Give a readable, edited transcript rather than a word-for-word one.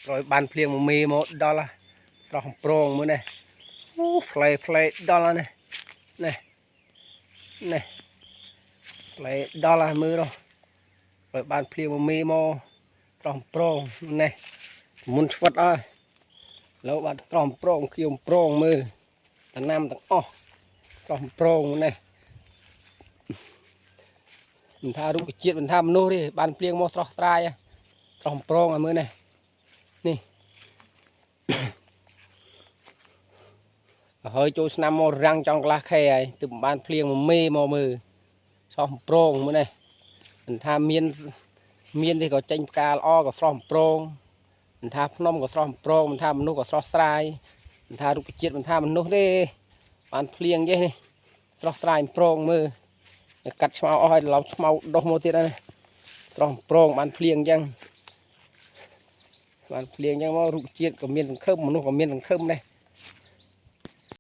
ក្រោយបានភ្លៀងមួយមេមកដល់ស្រស់ប្រងមើលនេះអូផ្លែផ្លែដល់នេះនេះនេះផ្លែដល់ហើយមើលទៅក្រោយបានភ្លៀងមួយមេមកស្រស់ប្រងនេះមុនឆ្វិតហើយលោកបាទស្រស់ប្រងខៀវប្រងមើលតំណាំទាំងអស់ស្រស់ប្រងនេះមិនថារុក្ខជាតិមិនថាមនុស្សទេបានភ្លៀងមកស្រស់ស្រាយស្រស់ប្រងឲ្យមើលនេះនេះហើយចូលឆ្នាំមករាំងចង់កន្លះខែហើយទើបបានភ្លៀងមួយមេមកមើលស្រស់ប្រងមើលនេះមិនថាមានមានទេក៏ចេញផ្កាល្អក៏ស្រស់ប្រងមិនថាភ្នំក៏ស្រស់ប្រងមិនថាមនុស្សក៏ស្រស់ស្រាយមិនថារុក្ខជាតិមិនថាមនុស្សទេបានភ្លៀងទេនេះស្រស់ស្រាយប្រងមើលកាត់ឆ្មៅអស់ហើយឡោមឆ្មៅដុះមកទៀតហើយស្រស់ប្រងបានភ្លៀងអញ្ចឹងបានភ្លៀងអញ្ចឹងមករុក្ខជាតិក៏មានសង្ឃឹមមនុស្សក៏មានសង្ឃឹមដែរ។